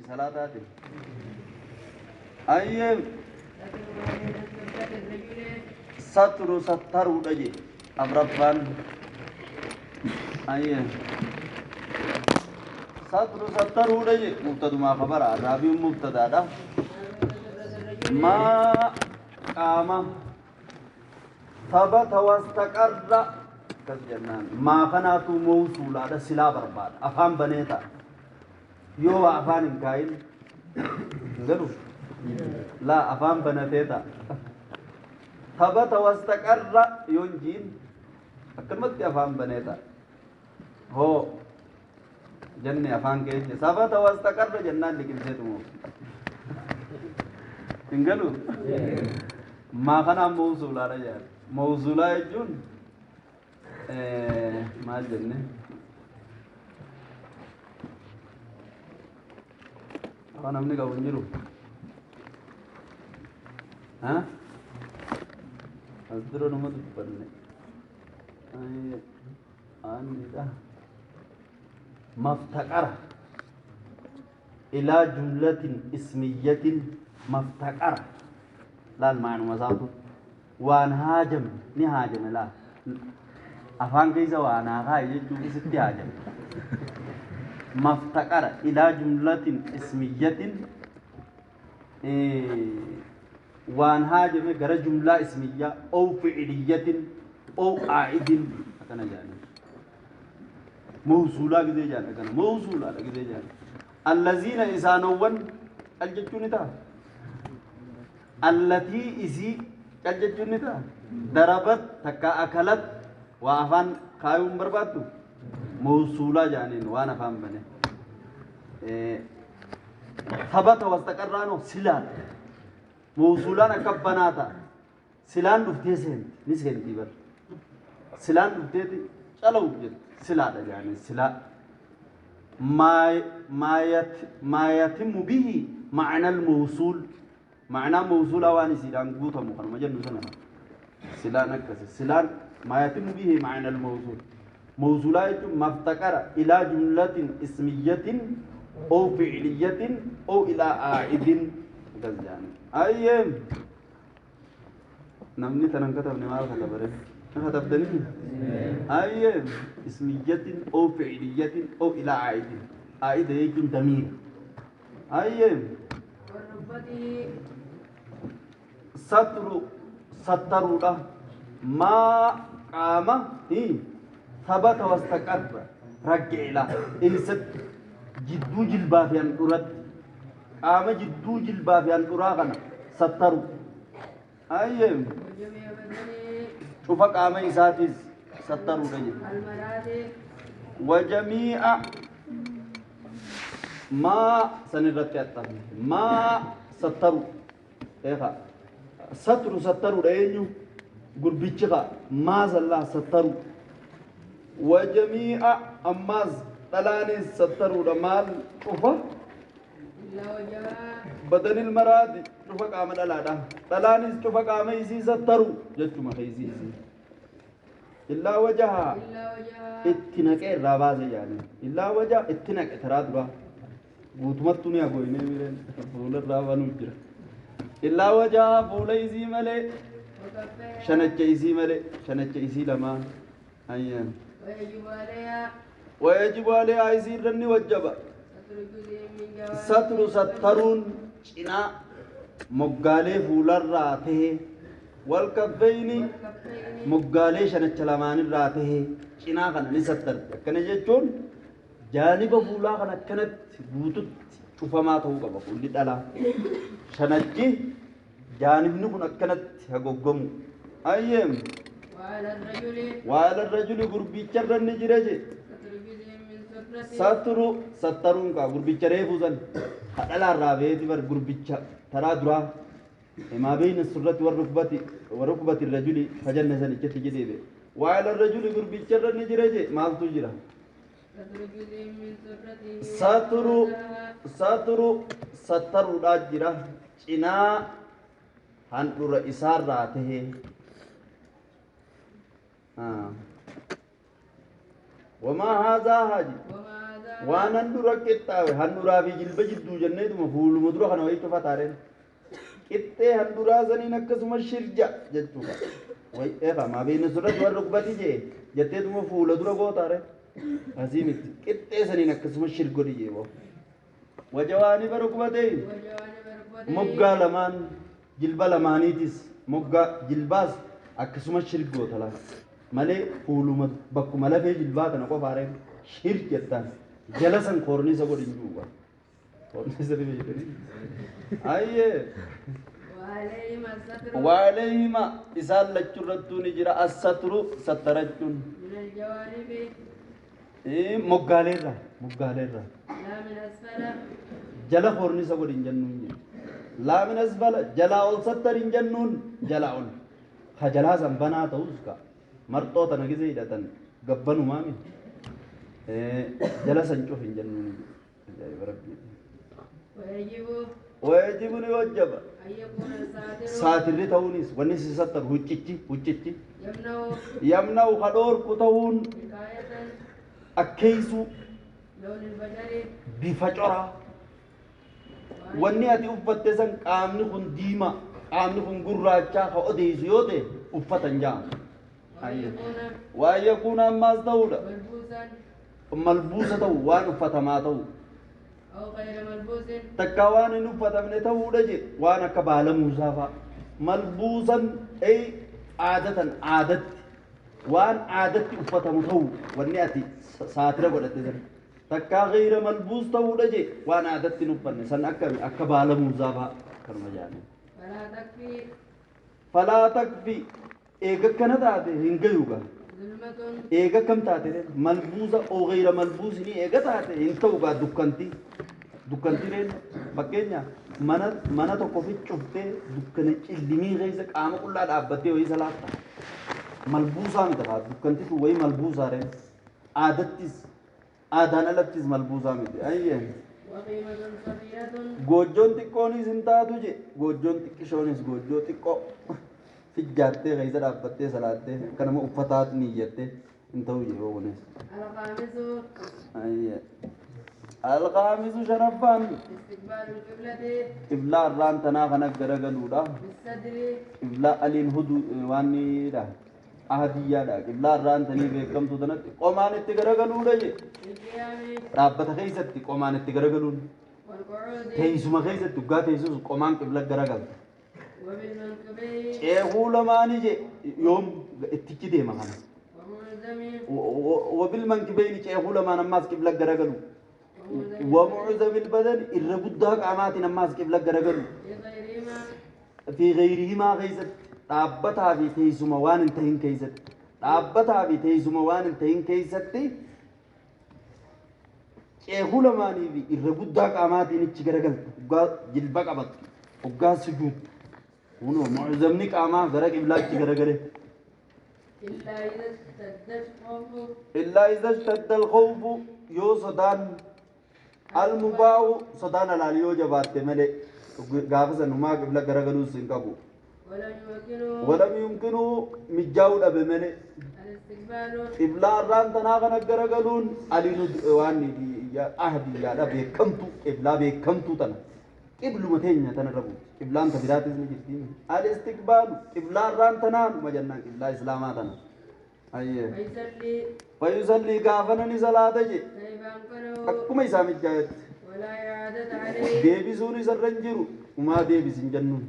Salaataati. Ayyee satru sattaruudha je afraffaan. Ayyee satru sattaruudha je mubtadumaa khabara raabiin mubtadaadha. Maa qaama ثبت واستقر akkas jennaan maa kanaatu mawsuulaadha silaa barbaada afaan banee ta'a yoo waa afaan hin kaayin hin galu laa afaan banatee ta'a ثبت واستقر yoo hin jiin akkanumatti afaan banee ta'a hoo jenne afaan keenya ثبت واستقر jennaan liqimseetu hin galu maa kanaan mawsuulaadha jedhan mawsuulaa jechuun maal jenne afaan namni qabu hin jiru as dura numa dubbanne aanidha maftaqara ilaa jumlatin ismiyyatin maftaqara laal maanuma isaatu waan haajame ni haajame laal afaan keessa waan haa kaaye jechuun isitti haajame maftaqara ilaa jumlatin ismiyyatin waan haajame gara jumlaa ismiyyaa ow ficiliyyatin ow aa'idin akkana jedhanii mawsuulaa gizee jedhan akkana mawsuulaadha gizee jedhan allaziina isaanowwan cal jechuun ni ta'a allatii isii cal jechuun ni ta'a darabat takka akalat waa afaan kaayuu hin barbaaddu mawsuulaa jedhaniin waan afaan bane ثبت واستقرانو silaan mawsuulaan akka banaa ta'a silaan dhuftee seenti ni seentii bar silaan dhufteeti calawu jetti silaadha jedhaniin silaa ما يتم به معنى الموصول معنى موصولا waan isiidhaan guutamu kanuma jennu sana silaan akkasi silaan ما يتم به معنى الموصول موصولا jechuun ما افتقر إلى جملة اسمية أو فعلية أو إلى عائد akkas jedhani ayyee namni tanan katabne maal katabare na katabdanii ayyee اسمية أو فعلية أو إلى عائد عائد jechuun damiira ayyee satru sattaruudha maa qaama ثبت واستقر ragga'e eessatti jidduu jilbaa fi handhuratti qaama jidduu jilbaa fi handhuraa kana sattaru ayyee cufa qaama isaatis sattaruudha jedhe وجميع maa san irratti axxafne maa sattaru eeqa satru sattaruudha eenyu gurbichi qa maa sallaa sattaru وجميع ammaas dhalaanis sattaruudha maal cufa بدن المرأة cufa qaama dhalaadha dhalaanis cufa qaama isii sattaru jechuma keeysi isii إلا وجهها itti naqee irraa baase yaani إلا وجه itti naqe taraa duraa guutumattu ni hagoynee mireen fuula irraa banuu jira إلا وجهها fuula isii malee shanacha isii malee shanacha isii lamaan ayyaan ويجب عليها isii irra ni wajjaba ستر sattaruun cinaa moggaalee fuularraa tahe والكفين moggaalee shanacha lamaanirraa tahe cinaa kana ni sattarti akkana jechuun jaaniba fuulaa kana akkanatti guututti cufamaa ta'uu qaba fuulli dhalaa shanachi jaanibni kun akkanatti hagoggomu ayyeem وعلى الرجل gurbicharra ni jira je ستر sattaruun kaa gurbicha reefuu san kadhalaarraa beeti bar gurbicha taraa duraa ما بين السرة والركبة وركبة الرجل فجنة سن ichatti jedhee وعلى الرجل gurbicharra ni jira je maaltu jira ستر ستر sattaruudhaa jira cinaa handhura isaarraa tahe وما هذا هاجي Waan handhuura qixxaawe handhuuraa fi jilba jidduu jenneetuma fuuluma dura kana wayii cufa taareen qixxee handhuuraa saniin akkasuma shirja jechuudha. Way eefa maa beeyna surratti warra rukbati jee jetteetuma fuula dura gootaare asii miti qixxee saniin akkasuma shir godhi jee boo. Wajawaani bara rukbatee moggaa lamaan jilba lamaaniitis moggaa jilbaas akkasuma shir goota laa malee fuuluma bakkuma lafee jilbaa tana qofaareen shir jettaan jala san koorniisa godhi hin jiru koorniisa ni beektanii ayyee وعليهما الستر وعليهما isaan lachurrattuu ni jira assatru sattarachuun من الجوانب Moggaaleerraa moggaaleerraa لا من أسفل jala koorniisa godhi hin jennuun jedhu laa min asfala jalaa ol sattar hin jennuun jalaa ol ka jalaa san banaa ta'us ka marxoo tana gizee hidhatan gabbanumaami jala san cuf hin jennuun ajaa'iba rabbii. ويجب ويجب ni wajjaba أن يكون الساتر saatirri ta'uunis wanni si sattaru huccichi huccichi يمنع yamna'u ka dhoorku ta'uun وقاية akkeeysuu لون البشر bifa coraa wanni ati uffatte san qaamni kun diimaa qaamni kun gurraachaa ka odeessu yoo ta'e uffatan ja'ama. وأن يكون waan yakuuna ammaas ta'uudha ملبوسا malbuusa ta'u waan uffatamaa ta'u أو غير ملبوس takka waan hin uffatamne ta'uudha je waan akka baala muusaa fa'a malbuusan ay aadatan aadatti waan aadatti uffatamu ta'u wanni ati saatira godhatte san takkaa gayra malbuus ta'uudha je waan aadatti hin uffanne san akka akka baala muusaa fa'a kanuma jaanii. فلا تكفي Falaa takfi eega akkana taate hin gayuga ظلمة eega akkam taate malbuusa oo gayra malbuusinii eega taate hin ta'u gaa dukkanti dukkanti reen fakkeenya mana mana tokko fi cuftee dukkana cillimii keessa qaama qullaa dhaabbattee wayii salaatta malbuusaa miti kaa dukkanti tun wayii malbuusaa reen aadattis aadaan alattis malbuusaa miti ayyee. وقيمة صغيرة Goojjoon xiqqoonis hin taatu je goojjoon xiqqishoonis goojjoo xiqqoo fijjaattee keessa dhaabbattee salaattee akka nama uffataatti niyyattee hin ta'u je kunis. الخامس Ayyee. Alqaamisu shanaffaan استقبال القبلة qiblaa irraan tanaa kana garagaluudha. بالصدر Qiblaa aliin hudu waanniidha. Ahadiyyaadha. Qiblaa irraan tanii beekamtu tanatti qomaan itti garagaluudha je. في القيام Dhaabbata keessatti qomaan itti garagaluun والقعود teessuma keessatti dhugaa teessus qomaan qibla garagalta. وبالمنكبين Ceekuu lamaanii je yoom ittichi deema kana. ومعزم Wabilmankibeyni ceekuu lamaan ammaas qibla garagalu. ومعزم ومعزم البدن irra guddaa qaamaatiin ammaas qibla garagalu. في غيرهما Fi gayrihimaa keessatti dhaabbataa fi teessuma waan hin tahin keessatti dhaabbataa fi teessuma waan hin tahin keessatti ceekuu lamaanii fi irra guddaa qaamaatiin ichi garagalta. Hoggaa jilba qabattu hoggaa sujuudtu kunoo mu'zamni qaamaa gara qiblaa ichi garagale. إلا إذا اشتد الخوف illaa iza ishtadda alkhawfu yoo sodaan almubaa'u sodaan alaal yoo jabaatte malee gaafa san humaa qibla garagaluus hin qabu. ولم يمكنه walam yumkinuu mijaa'uu dhabe malee الاستقبال qiblaa irraan tanaa kana garagaluun aliinu waan ahdiyyaadha beekamtu qiblaa beekamtuu tana qibluma teenya tana irra buuti qiblaan ta biraatis ni jirti al-istiqbaalu qiblaa irraan tanaa numa jennaan qiblaa islaamaa tana ayyee ويصلي fayyusallii gaafana ni salaata je كيف أمكنه akkuma isaa mijaa'etti ولا إعادة عليه deebisuun isarra hin jiru umaa deebisin jennuun.